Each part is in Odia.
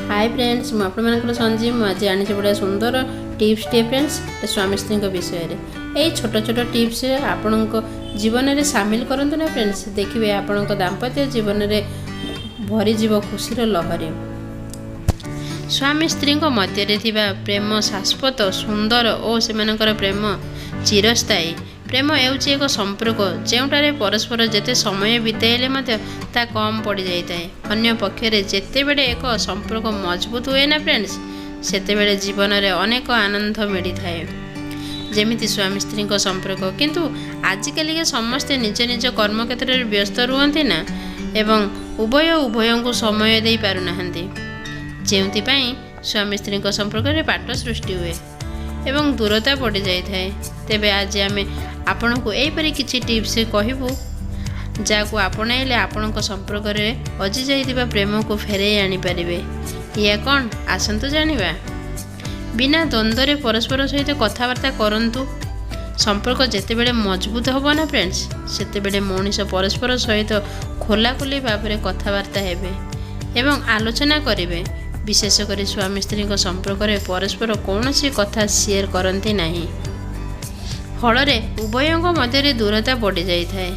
ହାଇ ଫ୍ରେଣ୍ଡସ୍, ମୁଁ ଆପଣମାନଙ୍କର ସଞ୍ଜୀବ। ମୁଁ ଆଜି ଆଣିଛି ବଢ଼ିଆ ସୁନ୍ଦର ଟିପ୍ସଟିଏ ଫ୍ରେଣ୍ଡସ୍, ସ୍ୱାମୀ ସ୍ତ୍ରୀଙ୍କ ବିଷୟରେ। ଏଇ ଛୋଟ ଛୋଟ ଟିପ୍ସ ଆପଣଙ୍କ ଜୀବନରେ ସାମିଲ କରନ୍ତୁ ନା ଫ୍ରେଣ୍ଡସ୍, ଦେଖିବେ ଆପଣଙ୍କ ଦାମ୍ପତ୍ୟ ଜୀବନରେ ଭରିଯିବ ଖୁସିର ଲହରୀ। ସ୍ୱାମୀ ସ୍ତ୍ରୀଙ୍କ ମଧ୍ୟରେ ଥିବା ପ୍ରେମ ଶାଶ୍ୱତ, ସୁନ୍ଦର ଓ ସେମାନଙ୍କର ପ୍ରେମ ଚିରସ୍ଥାୟୀ। ପ୍ରେମ ହେଉଛି ଏକ ସମ୍ପର୍କ, ଯେଉଁଠାରେ ପରସ୍ପର ଯେତେ ସମୟ ବିତାଇଲେ ମଧ୍ୟ ତାହା କମ୍ ପଡ଼ିଯାଇଥାଏ। ଅନ୍ୟ ପକ୍ଷରେ ଯେତେବେଳେ ଏକ ସମ୍ପର୍କ ମଜବୁତ ହୁଏ ନା ଫ୍ରେଣ୍ଡସ୍, ସେତେବେଳେ ଜୀବନରେ ଅନେକ ଆନନ୍ଦ ମିଳିଥାଏ, ଯେମିତି ସ୍ୱାମୀ ସ୍ତ୍ରୀଙ୍କ ସମ୍ପର୍କ। କିନ୍ତୁ ଆଜିକାଲିକା ସମସ୍ତେ ନିଜ ନିଜ କର୍ମକ୍ଷେତ୍ରରେ ବ୍ୟସ୍ତ ରୁହନ୍ତି ନା, ଏବଂ ଉଭୟ ଉଭୟଙ୍କୁ ସମୟ ଦେଇପାରୁନାହାନ୍ତି, ଯେଉଁଥିପାଇଁ ସ୍ୱାମୀ ସ୍ତ୍ରୀଙ୍କ ସମ୍ପର୍କରେ ଫାଟ ସୃଷ୍ଟି ହୁଏ ଏବଂ ଦୂରତା ବଢ଼ିଯାଇଥାଏ। ତେବେ ଆଜି ଆମେ ଆପଣଙ୍କୁ ଏହିପରି କିଛି ଟିପ୍ସ କହିବୁ, ଯାହାକୁ ଆପଣାଇଲେ ଆପଣଙ୍କ ସମ୍ପର୍କରେ ହଜିଯାଇଥିବା ପ୍ରେମକୁ ଫେରାଇ ଆଣିପାରିବେ। ଇଏ କ'ଣ, ଆସନ୍ତୁ ଜାଣିବା। ବିନା ଦ୍ୱନ୍ଦ୍ୱରେ ପରସ୍ପର ସହିତ କଥାବାର୍ତ୍ତା କରନ୍ତୁ। ସମ୍ପର୍କ ଯେତେବେଳେ ମଜବୁତ ହେବ ନା ଫ୍ରେଣ୍ଡସ୍, ସେତେବେଳେ ମଣିଷ ପରସ୍ପର ସହିତ ଖୋଲାଖୋଲି ଭାବରେ କଥାବାର୍ତ୍ତା ହେବେ ଏବଂ ଆଲୋଚନା କରିବେ। ବିଶେଷ କରି ସ୍ୱାମୀ ସ୍ତ୍ରୀଙ୍କ ସମ୍ପର୍କରେ ପରସ୍ପର କୌଣସି କଥା ସେୟାର କରନ୍ତି ନାହିଁ, ଫଳରେ ଉଭୟଙ୍କ ମଧ୍ୟରେ ଦୂରତା ବଢ଼ିଯାଇଥାଏ।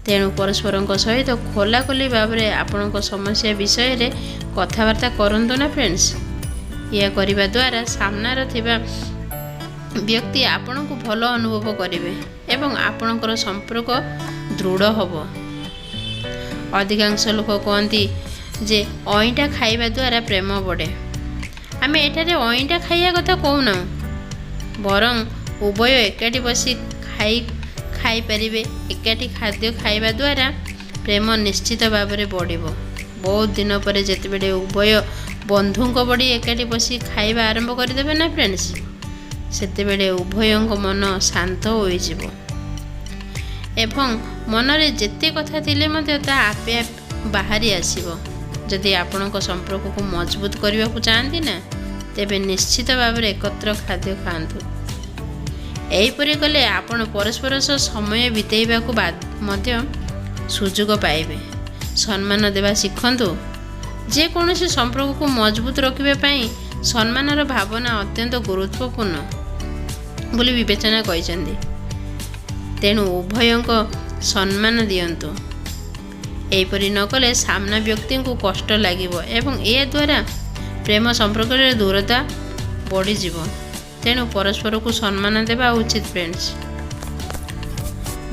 ତେଣୁ ପରସ୍ପରଙ୍କ ସହିତ ଖୋଲାଖୋଲି ଭାବରେ ଆପଣଙ୍କ ସମସ୍ୟା ବିଷୟରେ କଥାବାର୍ତ୍ତା କରନ୍ତୁ ନା ଫ୍ରେଣ୍ଡସ୍। ଏହା କରିବା ଦ୍ୱାରା ସାମ୍ନାରେ ଥିବା ବ୍ୟକ୍ତି ଆପଣଙ୍କୁ ଭଲ ଅନୁଭବ କରିବେ ଏବଂ ଆପଣଙ୍କର ସମ୍ପର୍କ ଦୃଢ଼ ହେବ। ଅଧିକାଂଶ ଲୋକ କୁହନ୍ତି ଯେ ଅଇଁଠା ଖାଇବା ଦ୍ୱାରା ପ୍ରେମ ବଢ଼େ। ଆମେ ଏଠାରେ ଅଇଁଠା ଖାଇବା କଥା କହୁନାହୁଁ, ବରଂ ଉଭୟ ଏକାଠି ବସି ଖାଇପାରିବେ। ଏକାଠି ଖାଦ୍ୟ ଖାଇବା ଦ୍ୱାରା ପ୍ରେମ ନିଶ୍ଚିତ ଭାବରେ ବଢ଼ିବ। ବହୁତ ଦିନ ପରେ ଯେତେବେଳେ ଉଭୟ ବନ୍ଧୁଙ୍କ ଭଳି ଏକାଠି ବସି ଖାଇବା ଆରମ୍ଭ କରିଦେବେ ନା ଫ୍ରେଣ୍ଡସ୍, ସେତେବେଳେ ଉଭୟଙ୍କ ମନ ଶାନ୍ତ ହୋଇଯିବ ଏବଂ ମନରେ ଯେତେ କଥା ଥିଲେ ମଧ୍ୟ ତାହା ଆପେ ଆପେ ବାହାରି ଆସିବ। ଯଦି ଆପଣଙ୍କ ସମ୍ପର୍କକୁ ମଜବୁତ କରିବାକୁ ଚାହାନ୍ତି ନା, ତେବେ ନିଶ୍ଚିତ ଭାବରେ ଏକତ୍ର ଖାଦ୍ୟ ଖାଆନ୍ତୁ। ଏହିପରି କଲେ ଆପଣ ପରସ୍ପର ସହ ସମୟ ବିତେଇବାକୁ ମଧ୍ୟ ସୁଯୋଗ ପାଇବେ। ସମ୍ମାନ ଦେବା ଶିଖନ୍ତୁ। ଯେକୌଣସି ସମ୍ପର୍କକୁ ମଜବୁତ ରଖିବା ପାଇଁ ସମ୍ମାନର ଭାବନା ଅତ୍ୟନ୍ତ ଗୁରୁତ୍ୱପୂର୍ଣ୍ଣ ବୋଲି ବିବେଚନା କହିଛନ୍ତି। ତେଣୁ ଉଭୟଙ୍କ ସମ୍ମାନ ଦିଅନ୍ତୁ। ଏହିପରି ନ କଲେ ସାମ୍ନା ବ୍ୟକ୍ତିଙ୍କୁ କଷ୍ଟ ଲାଗିବ ଏବଂ ଏହାଦ୍ୱାରା ପ୍ରେମ ସମ୍ପର୍କରେ ଦୂରତା ବଢ଼ିଯିବ। ତେଣୁ ପରସ୍ପରକୁ ସମ୍ମାନ ଦେବା ଉଚିତ ଫ୍ରେଣ୍ଡସ୍।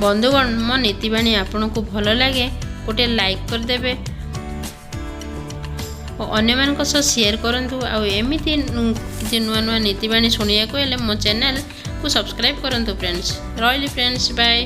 ବନ୍ଧୁଗଣ, ମୋ ନୀତିବାଣୀ ଆପଣଙ୍କୁ ଭଲ ଲାଗେ, ଗୋଟିଏ ଲାଇକ୍ କରିଦେବେ ଓ ଅନ୍ୟମାନଙ୍କ ସହ ସେୟାର କରନ୍ତୁ। ଆଉ ଏମିତି କିଛି ନୂଆ ନୂଆ ନୀତିବାଣୀ ଶୁଣିବାକୁ ହେଲେ ମୋ ଚ୍ୟାନେଲକୁ ସବସ୍କ୍ରାଇବ୍ କରନ୍ତୁ ଫ୍ରେଣ୍ଡସ୍। ରହିଲି ଫ୍ରେଣ୍ଡସ୍, ବାଏ।